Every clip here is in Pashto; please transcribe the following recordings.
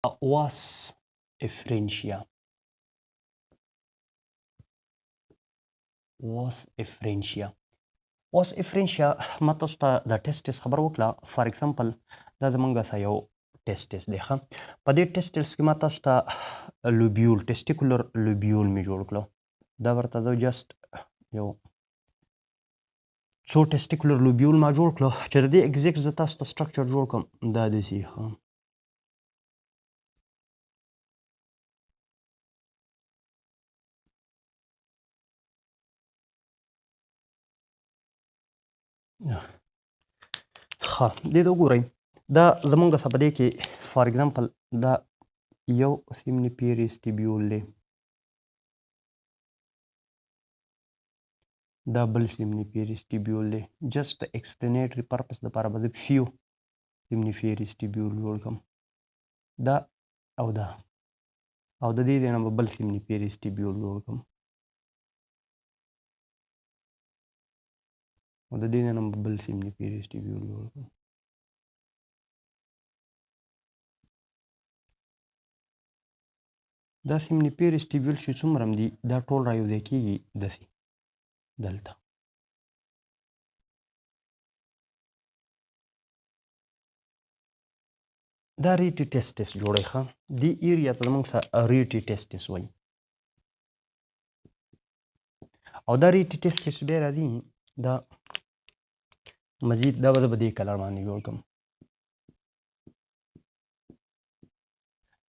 Vas efferentia. Vas efferentia. Vas efferentia. ما تاسو ته د testis خبر وکړه. فار اگزامپل دا زمونږ سره یو testis دی. ښه، په دې testis کې ما تاسو ته lobule، testicular lobule مې جوړ کړو. دا ورته زه just یو څو testicular lobule ما جوړ کړو چې د دې exact زه تاسو ته structure جوړ کړم. دا داسې. ښه، ښه، دې ته وګورئ. دا زمونږ سره په دې کې فار اگزامپل دا یو seminiferous tubule دی، دا بل seminiferous tubule دی. Just د explanatory purpose دپاره به زه few seminiferous tubule جوړ کړم. دا او دا، او د دې ځای نه به بل seminiferous tubule جوړ کړم، او د دې ځای نه به بل seminiferous tubule جوړ کړم. دا seminiferous tubule چې څومره هم دي، دا ټول را یوځای کېږي داسې دلته. دا rete testis جوړوي. ښه، دې area ته زموږ سره rete testis وایي. او دا rete testis بیا راځي. دا مزید دا به زه په دې color باندې جوړ کړم.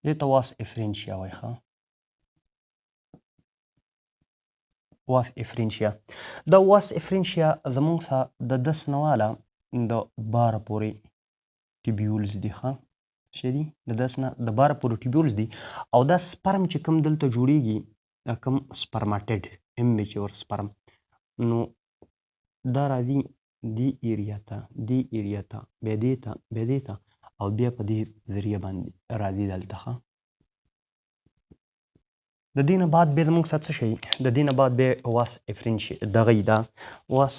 دې ته vas efferentia وایي. ښه، vas efferentia. دا vas efferentia زموږ سره د 10 نه واله د 12 پورې tubules دي. ښه، څه دي؟ د 10 نه د 12 پورې tubules دي. او دا sperm چې کوم دلته جوړیږي، دا کوم spermatid، immature sperm، نو دا راځي دې area ته، دې area ته، بیا دې ته، بیا دې ته، او بیا په دې ذریعه باندې راځي دلته. ښه، د دې نه بعد بیا زموږ سره څه شي؟ د دې نه بعد بیا vas efferentia دغه دا vas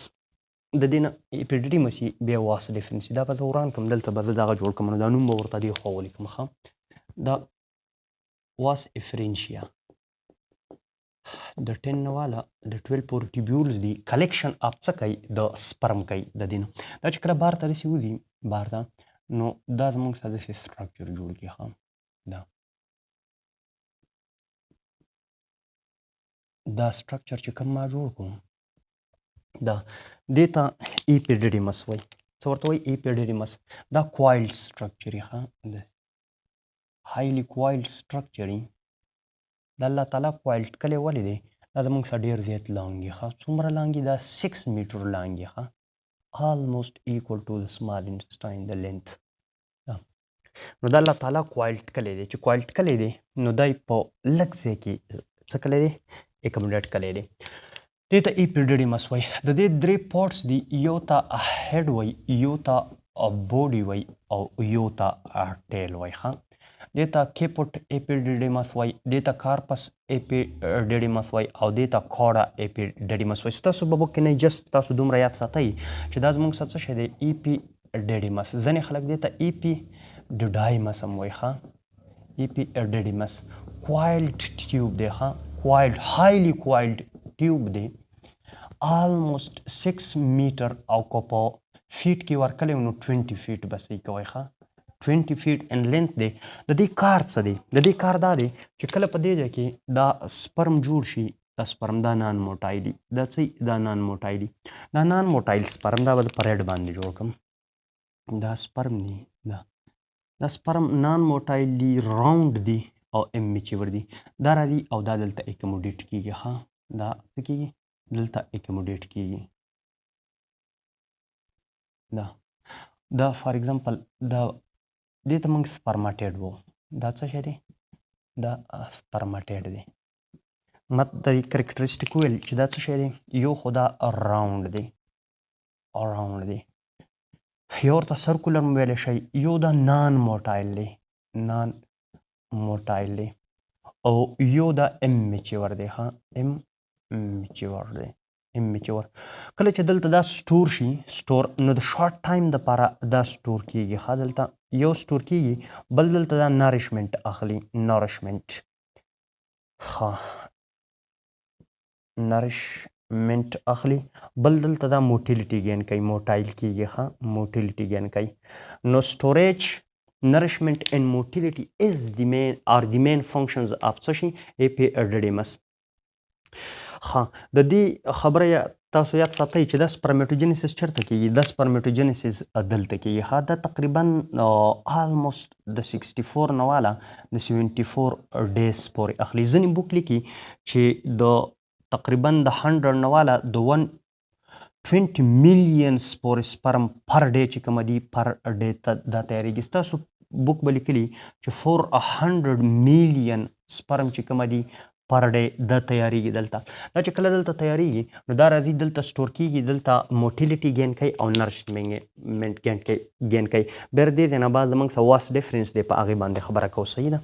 د دې نه epididymis، بیا vas deferens. دا به زه وران کړم، دلته به زه دغه جوړ کړم، نو دا نوم به ورته دې خوا ولیکم. ښه، دا vas efferentia د 10 نه واله د 12 پورې tubules دي. Collection of څه کوي؟ د sperm کوي. د دې نه دا چې کله بهر ته داسې وځي بهر ته، نو دا زموږ سره داسې structure جوړ کړي. ښه، دا structure چې کوم ما جوړ کړو، دا دې ته epididymis وایي. څه ورته وایي؟ Epididymis. دا coiled structure. ښه، د highly coiled structure. د الله تعالی coiled کلی ولې دی؟ دا زموږ سره ډېر زیات long. ښه، څومره long؟ دا 6 میټر long. ښه، almost equal to the small intestine the length. نو دا الله تعالی coiled کلی دی. چې coiled کلی دی، نو دا په لږ ځای کې څه کلی دی؟ Accommodate کلی دی. دې ته epididymis وایي. د دې درې parts دي. یو ته head وایي، یو ته body وایي، او یو ته tail وایي. ښه، دې ته caput epididymis وایي، دې ته corpus epididymis وایي، او دې ته cauda epididymis وایي. ستاسو په book کې نه، just تاسو دومره یاد ساتئ چې دا زموږ سره څه شی دی؟ Epididymis. ځینې خلک دې ته epididymis هم وایي. ښه، epididymis coiled tube دی. ښه، coiled، highly coiled tube دی، almost 6 میټر، او که په feet کې ورکلی نو 20 feet به صحیح کوی. ښه، 20 feet in length دی. د دې کار څه دی؟ د دې کار دا دی چې کله په دې ځای کې دا sperm جوړ شي، دا sperm دا non motile، دا څه، دا non motile، دا non motile sperm، دا به په red باندې جوړ کړم. دا sperm دی. دا sperm non motile دی، round دی او immature دی. دا راځي او دا دلته accommodate کیږي. ښه، دا څه کیږي؟ دلته accommodate کیږي. دا for example دا دې ته موږ spermatid وو. دا څه شی دی؟ دا spermatid دی. ما د characteristic وویل چې دا څه شی دی. یو خو دا round دی، round دی، یو ورته circular هم ویلی شئ، یو دا non motile دی، non motile دی، او یو دا immature دی. ښه، immature دی، immature. کله چې دلته دا store شي، store، نو د short time دپاره دا store کیږي. ښه، دلته یو سټور کیږي، بل دلته دا نارشمنټ اخلي، نارشمنټ، ښه، نرشمنټ اخلي، بل دلته دا موټیلیټي ګین کوي، موټایل کیږي، ښه، موټیلیټي ګین کوي. نو سټوریج، نرشمنټ اینډ موټیلیټي از دی مین ار دی مین فنکشنز اف څه شي؟ ایپیډیډیمس. ښه، د دې خبره تاسو یاد ساتئ چې دا سپرمیټوجینیسس چېرته کېږي؟ دا سپرمیټوجینیسس دلته کېږي. ښه، دا تقریبا آلموست د 64 نه واله د 74 ډیز پورې اخلي. ځینې بوک لیکي چې د تقریبا د 100 نه واله د 120 میلیونز پورې سپرم پر ډی چې کومه دي پر ډی ته دا تیارېږي. ستاسو بوک به لیکلي چې 400 میلیون سپرم چې کومه دي پر ډی دا تیاریږي دلته. دا چې کله دلته تیاریږي نو دا راځي دلته سټور کیږي، دلته موټیلیټي ګین کوي او نرشمنټ ګین کوي. بیا دې ځای نه بعد زموږ سره واس ډیفرنس دی، په هغې باندې خبره کوو. صحیح ده؟